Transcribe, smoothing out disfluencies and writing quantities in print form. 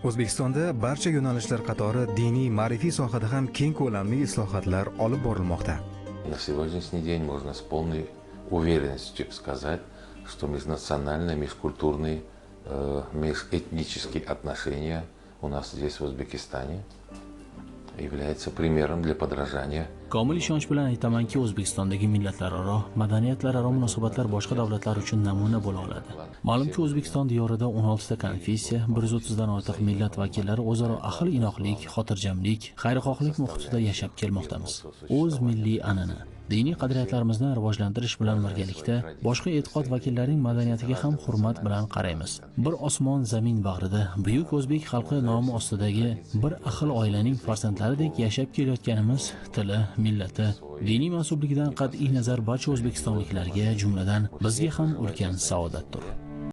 O'zbekistonda barcha yo'nalishlar qatori diniy ma'rifiy sohada ham keng ko'lamli islohotlar olib borilmoqda. На сегодняшний день можно с полной уверенностью сказать, что межнациональные, межкультурные, межэтнические отношения у нас здесь, в Узбекистане, являются примером для подражания. Komil ishonch bilan aytamanki, O'zbekistondagi millatlararo, madaniyatlararo munosabatlar boshqa davlatlar uchun namuna bo'la oladi. Ma'lumki, O'zbekiston diyorida 16 ta konfessiya, 130 dan ortiq millat vakillari o'zaro ahil inoqlik, xotirjamlik, xayrixohlik muhitida yashab kelmoqdamiz. O'z milliy an'ana, diniy qadriyatlarimizni rivojlantirish bilan birgalikda boshqa e'tiqod vakillarining madaniyatiga ham hurmat bilan qaraymiz. Bir osmon zamin bag'rida buyuk o'zbek xalqi nomi ostidagi bir ahil oilaning farzandlaridek yashab kelayotganimiz tili, millati, diniy mansubligidan qat'iy nazar barcha o'zbekistonliklarga, jumladan bizga ham ulkan saodatdir.